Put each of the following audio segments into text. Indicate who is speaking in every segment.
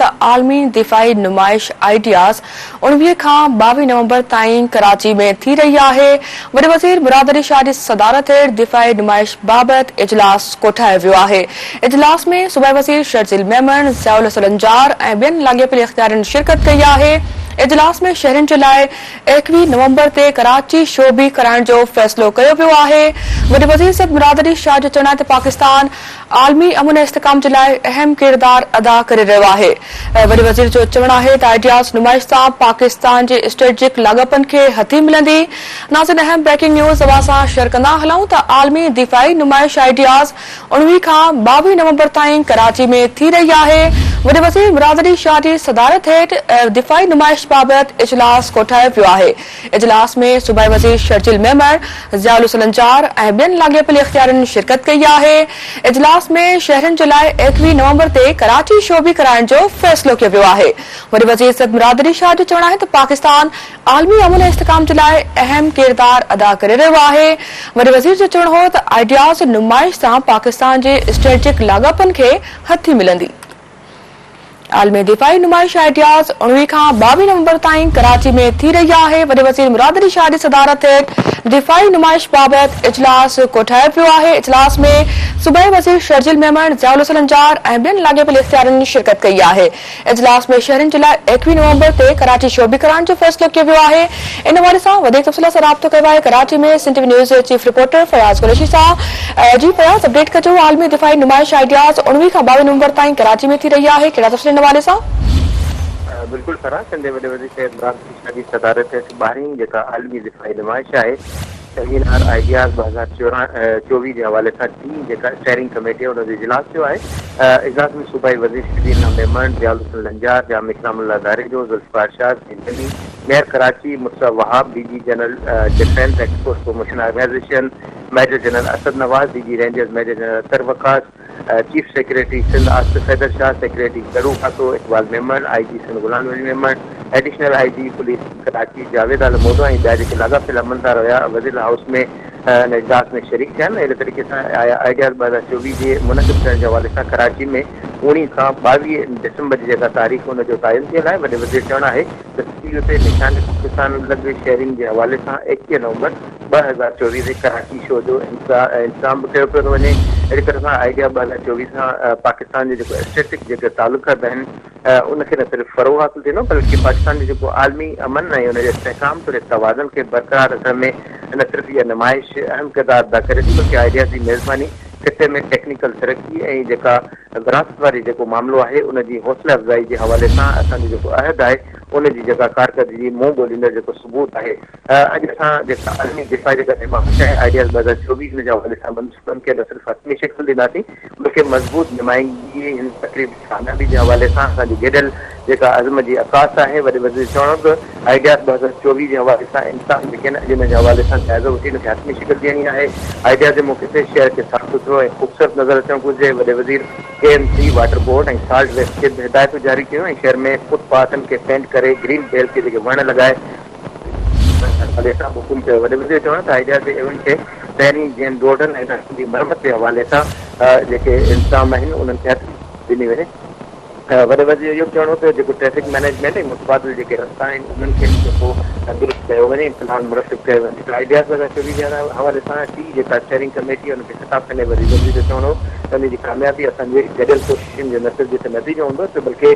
Speaker 1: ته عالمي دفاعي نمائش آئيڊياز 19 کان 22 نومبر تائين ڪراچي ۾ ٿي رهي آهي. وڏي وزير مراد علي شاهه جي صدارت هيٺ دفاعي نمائش بابت اجلاس ڪوٺايو ويو آهي. اجلاس ۾ صوبائي وزير شرجيل ميمڻ، ضياء الحسن لنجار ۽ ٻين لاڳاپيل اختيارين شرڪت ڪئي آهي. اجلاس ۾ شهرين جي لاء 21 نومبر تي ڪراچي شو به ڪرائڻ جو فيصلو ڪيو ويو آهي. وڏي وزير سيد مراد علي شاهه جو چوڻ آهي ته پاڪستان عالمي امن ۽ استحڪام جي لاء اهم ڪردار ادا ڪري رهيو آهي. وڏي وزير جو چوڻ آهي ته آئيڊياز نمائش سان پاڪستان جي اسٽريٽجڪ لاڳاپن کي هٿي ملندي. ناظرين اهم بريڪنگ نيوز اوهان سان شيئر ڪندا هلون ته عالمي دفاعي نمائش آئيڊياز 19 کان 22 نومبر تائين ڪراچي ۾ ٿي رهي آهي. وڏي وزير مراد علي شاهه جي صدارت هيٺ دفاعي نمائش بابت اجلاس ڪوٺايو ويو آهي. اجلاس ۾ صوبائي وزير شرجيل ميمڻ، ضياء الحسن لنجار ۽ ٻين لاڳاپيل اختيارين شرڪت ڪئي آهي. اجلاس ۾ شهرين جي لاء 21 نومبر تي ڪراچي شو به ڪرائڻ جو فيصلو ڪيو ويو آهي. وڏي وزير سيد مراد علي شاهه جو چوڻ آهي ته پاڪستان عالمي امن ۽ استحڪام جي لاء اهم ڪردار ادا ڪري رهيو آهي. وڏي وزير جو چوڻ هو ته آئيڊياز نمائش سان پاڪستان جي اسٽريٽجڪ لاڳاپن کي هٿي ملندي. عالمي دفاعي نمائش آئيڊياز 19 کان 22 نومبر تائين ڪراچي ۾ ٿي رهي آهي. وڏي وزير مراد علي شاهه جي صدارت هيٺ دفاعي نمائش بابت اجلاس ڪوٺايو ويو آهي. اجلاس ۾ صوبائي وزير شرجيل ميمڻ، ضياء الحسن لنجار ۽ ٻين لاڳاپيل اختيارين شرڪت ڪئي آهي. اجلاس ۾ شهرين جي لاء 21 نومبر تي ڪراچي شو به ڪرائڻ جو فيصلو ڪيو ويو آهي. ان حوالي سان وڌيڪ تفصيل سان رابطو ڪيو آهي Karachi ۾ Sindh T V news جي چيف رپورٽر فياض قريشي سان. جي فياض اپڊيٽ ڪجو عالمي دفاعي نمائش آئيڊياز 19 کان 22 نومبر تائين ڪراچي ۾ ٿي رهي آهي ڪهڙا تفصيل ان حوالي سان؟
Speaker 2: بلڪل فرح سنڌ جي وڏي وزير سيد مراد علي شاهه جي صدارت هيٺ ٻارهين جيڪا عالمي دفاعي نمائش آهي سيمينار آئيڊياز 2024 جي حوالي سان ٽين جيڪا اسٽيئرنگ ڪميٽي آهي ان جو اجلاس ٿيو آهي. اجلاس ۾ صوبائي وزير شبير ميمڻ، ضياء الحسن لنجار، ڄام اڪرام الله Dharejo, Zulfiqar Shah, Saeed Ghani, mayor Karachi Murtaza Wahab, D G general defence export promotion organisation major general Asad Nawaz, D G rangers major general Athar Waqas, chief secretary Sindh Asif Haider Shah, secretary گهرو کاتو Iqbal Memon, I G Sindh Ghulam Nabi Memon, additional I G police Karachi Javed Alam Odho ۽ ٻيا جيڪي لاڳاپيل عملدار هيا وزير house ۾ ان اجلاس ۾ شريڪ ٿيا آهن. اهڙي طريقي سان آئيڊياز 2024 جي منعقد ٿيڻ جي حوالي سان ڪراچي ۾ اوڻيهه کان 22 ڊسمبر جي جيڪا تاريخ ان جو تعين ٿيل آهي. وڏي وزير چوڻ آهي ته سي يو تي نشان پاڪستان لڳ شهرين جي حوالي سان 21 نومبر 2024 تي ڪراچي شو جو انتظام به ڪيو پيو ٿو وڃي. اهڙي طرح سان آئيڊيا 2024 سان پاڪستان جي جيڪو اسٽريٽجڪ جيڪي تعلقات آهن ان کي نه صرف فروغ حاصل ٿيندو بلڪه پاڪستان جي جيڪو عالمي امن ۽ ان جي استحڪام توڙي توازن کي برقرار رکڻ ۾ نه صرف اها نمائش اهم ڪردار ادا ڪري ٿي بلڪه آئيڊيا جي ميزباني خطي ۾ ٽيڪنيڪل ترقي ۽ جيڪا وراثت واري جيڪو معاملو آهي ان جي حوصله افزائي جي حوالي سان اسان جو جيڪو عهد آهي ان جي جيڪا ڪارڪردگي منهن ٻوليندڙ جيڪو ثبوت آهي. اڄ اسان جيڪا عالمي دفاعي جيڪا نمائش آهي آئيڊياز 2024 ان جي حوالي سان منصوبن کي نه صرف حتمي شڪل ڏينداسين بلڪه مضبوط نمائندگي هن تقريب جي ڪاميابي جي حوالي سان اسان جي گڏيل جيڪا عزم جي عڪاس آهي. وڏي وزير چوڻ هو ته آئيڊياز 2024 جي حوالي سان انسان جيڪي آهن اڄ ان جي حوالي سان جائزو وٺي ان کي حتمي شڪل ڏيڻي آهي. آئيڊياز جي موقعي تي شهر کي صاف سٿرو ۽ خوبصورت نظر اچڻ گهرجي. وڏي وزير K M C, water board ۽ salt waste کي به هدايتون جاري ڪيون ۽ شهر ۾ فٽ پاٿن کي پينٽ ڪري گرين بيلٽ کي جيڪي وڻ لڳائي حوالي سان حڪم ڪيو. وڏي وزير چيو ته آئيڊيا جي ايونٽ کي پهرين جين روڊن ۽ رستن جي مرمت جي حوالي سان جيڪي انتظام آهن انهن کي هٿي ڏني وڃي. وڏي وزير اهو به چوڻ هو ته جيڪو ٽريفڪ مئنيجمينٽ ۽ متبادل جيڪي رستا آهن انهن کي به جيڪو درست ڪيو وڃي ۽ پلان مرتب ڪيو وڃي ته آئيڊياز 2024 جي حوالي سان ٽي جيڪا اسٽيئرنگ ڪميٽي ان کي خطاب ڪندي وڏي وزير جو چوڻ هو ته ان جي ڪاميابي اسان جي گڏيل ڪوششن جو نه صرف جتي نتيجو هوندو ته بلڪه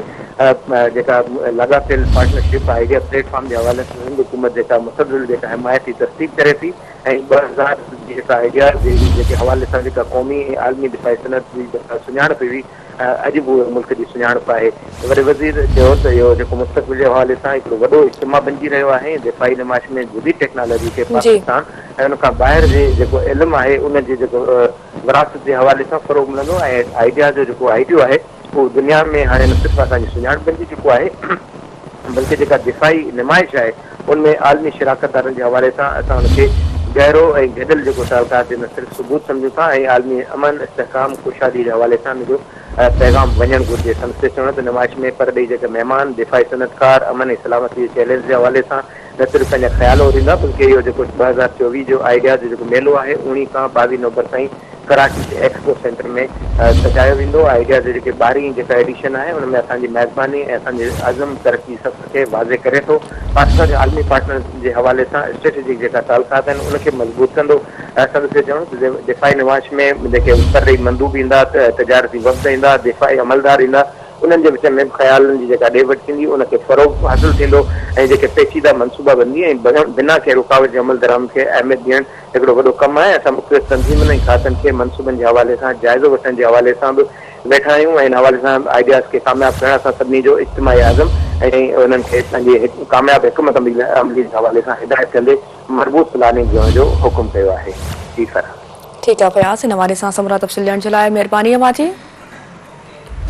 Speaker 2: جيڪا لاڳاپيل پارٽنرشپ آئيڊيا پليٽ فارم جي حوالي سان سنڌ حڪومت جيڪا مسلسل جيڪا حمايت جي تصديق ڪري ٿي ۽ 2000 جي جيڪا آئيڊيا جي جيڪي حوالي سان جيڪا قومي ۽ عالمي دفاعي صنعت جي جيڪا سڃاڻپ هئي اڄ به اهي ملڪ جي سڃاڻپ آهي. وڏي وزير چيو ته اهو جيڪو مستقبل جي حوالي سان هڪڙو وڏو اجتماع بنجي رهيو آهي ۽ دفاعي نمائش ۾ جديد ٽيڪنالاجي کي پاڪستان ۽ ان کان ٻاهر جي جيڪو علم آهي ان جي جيڪو وراثت جي حوالي سان فروغ ملندو ۽ آئيڊيا جو جيڪو آئيڊيو آهي اهو دنيا ۾ هاڻي نه صرف اسان جي سڃاڻپ بنجي چڪو آهي بلڪه جيڪا دفاعي نمائش آهي ان ۾ عالمي شراڪت دارن جي حوالي سان اسان ان کي گهرو ۽ گڏيل جيڪو تعلقات جو نه صرف ثبوت سمجهون ٿا ۽ عالمي امن، استحڪام، خوشحالي جي حوالي سان ان جو پيغام وڃڻ گهرجي. سندس چوڻ ته نمائش ۾ پرڏيهي جيڪي مهمان، دفاعي صنعتڪار، امن ۽ سلامتي جي چئلينج جي حوالي سان نه صرف پنهنجا خيال اوريندا بلڪه اهو جيڪو 2024 جو آئيڊيا جو جيڪو ميلو آهي اوڻيهه کان 22 نومبر تائين ڪراچي جي ايڪسپو سينٽر ۾ سجايو ويندو. آئيڊياز جو جيڪي ٻارهين جيڪا ايڊيشن آهي ان ۾ اسان جي ميزباني ۽ اسان جي عزم ترقي جي سفر کي واضح ڪري ٿو. پاڪستان جي عالمي پارٽنرز جي حوالي سان اسٽريٽجڪ جيڪا تعلقات آهن ان کي مضبوط ڪندو. سندس اهو چوڻ هو ته دفاعي نمائش ۾ جيڪي پرڏيهي مندوب ايندا، تجارتي وفد ايندا، دفاعي عملدار ايندا انهن جي وچ ۾ به خيالن جي جيڪا ڏي وٺ ٿيندي ان کي فروغ حاصل ٿيندو ۽ جيڪي پيچيده منصوبابندي ۽ بنا ڪنهن رڪاوٽ جي عملدرآمد کي اهميت ڏيڻ هڪڙو وڏو ڪم آهي، اسان مختلف تنظيمن ۽ کاتن کي منصوبن جي حوالي سان جائزو وٺڻ جي حوالي سان به ويٺا آهيون ۽ ان حوالي سان آئيڊياز کي ڪامياب ڪرڻ اسان سڀني جو اجتماعي عزم ۽ انهن کي پنهنجي هڪ ڪامياب حڪمت عملي جي حوالي سان هدايت ڪندي مربوط پلاننگ جوڙڻ جو حڪم ڪيو آهي. جي فرح.
Speaker 1: ٺيڪ آهي فياض ان حوالي سان سمورا تفصيل ڏيڻ جي لاء مهرباني اوهان جي.